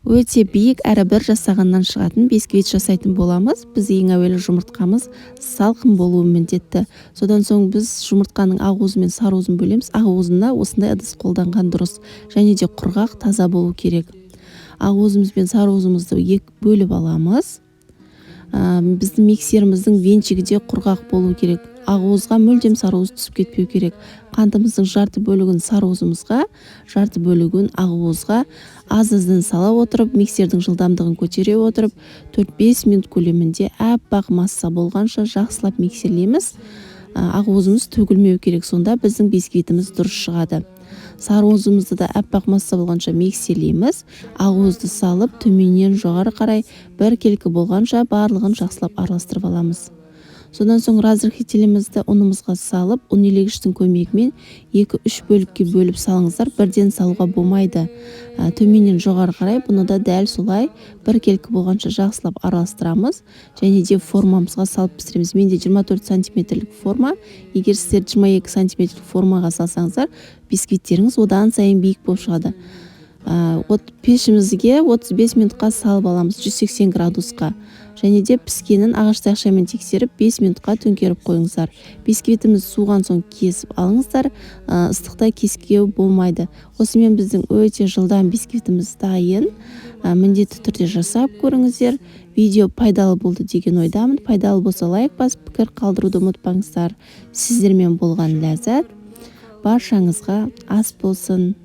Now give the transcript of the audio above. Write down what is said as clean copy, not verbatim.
Өте биік әрі бір жасағаннан шығатын бисквит жасайтын боламыз. Біз ең әуелі жұмыртқамыз салқын болуы міндетті. Содан соң біз жұмыртқаның ақуызы мен сарыуызын бөлеміз. Ақуызына осындай ыдыс қолданған дұрыс және де құрғақ, таза болу керек. Ақуызымыз бен сарыуызымызды екі бөліп аламыз. Біздің миксеріміздің венчигі де құрғақ болу керек. Ақуызға мүлдем сарыуыз түсіп кетпеу керек. Қантымыздың жарты бөлігін сарыуызымызға, жарты бөлігін ақуызға аз-аздан сала отырып, миксердің жылдамдығын көтере отырып, 4-5 минут көлемінде аппақ масса болғанша жақсылап миксерлейміз. Ақуызымыз төгілмеу керек, сонда біздің бисквитіміз дұрыс шығады. Сарыуызымызды да аппақ масса болғанша миксерлейміз. Ақуызды салып, төменнен жоғары қарай біркелкі болғанша барлығын жақсылап араластырып аламыз. Содан соң разрыхлителімізді ұнымызға салып, ұн елегіштің көмегімен 2-3 бөлікке бөліп салыңыздар, бірден салуға болмайды. Төменнен жоғары қарай бұны да дәл солай біркелкі болғанша жақсылап араластырамыз және де формамызға салып пісіреміз. Менде 24 сантиметрлік форма. Егер сіздер 22 сантиметрлік формаға салсаңыздар, бисквиттеріңіз одан сайын биік болып шығады. От пешімізге 35 минутқа салып аламыз 180 градусқа. Және де піскенін ағаш таяқшамен тексеріп, 5 минутқа төңкеріп қойыңыздар. Бисквитіміз суыған соң кесіп алыңыздар, ыстықта кеске болмайды. Осымен біздің өте жылдам бисквитіміз дайын. Міндетті түрде жасап көріңіздер. Видео пайдалы болды деген ойдамын. Пайдалы болса, лайк басып, пікір қалдыруды ұмытпаңыздар. Сіздермен болған Ләззат. Баршаңызға ас болсын.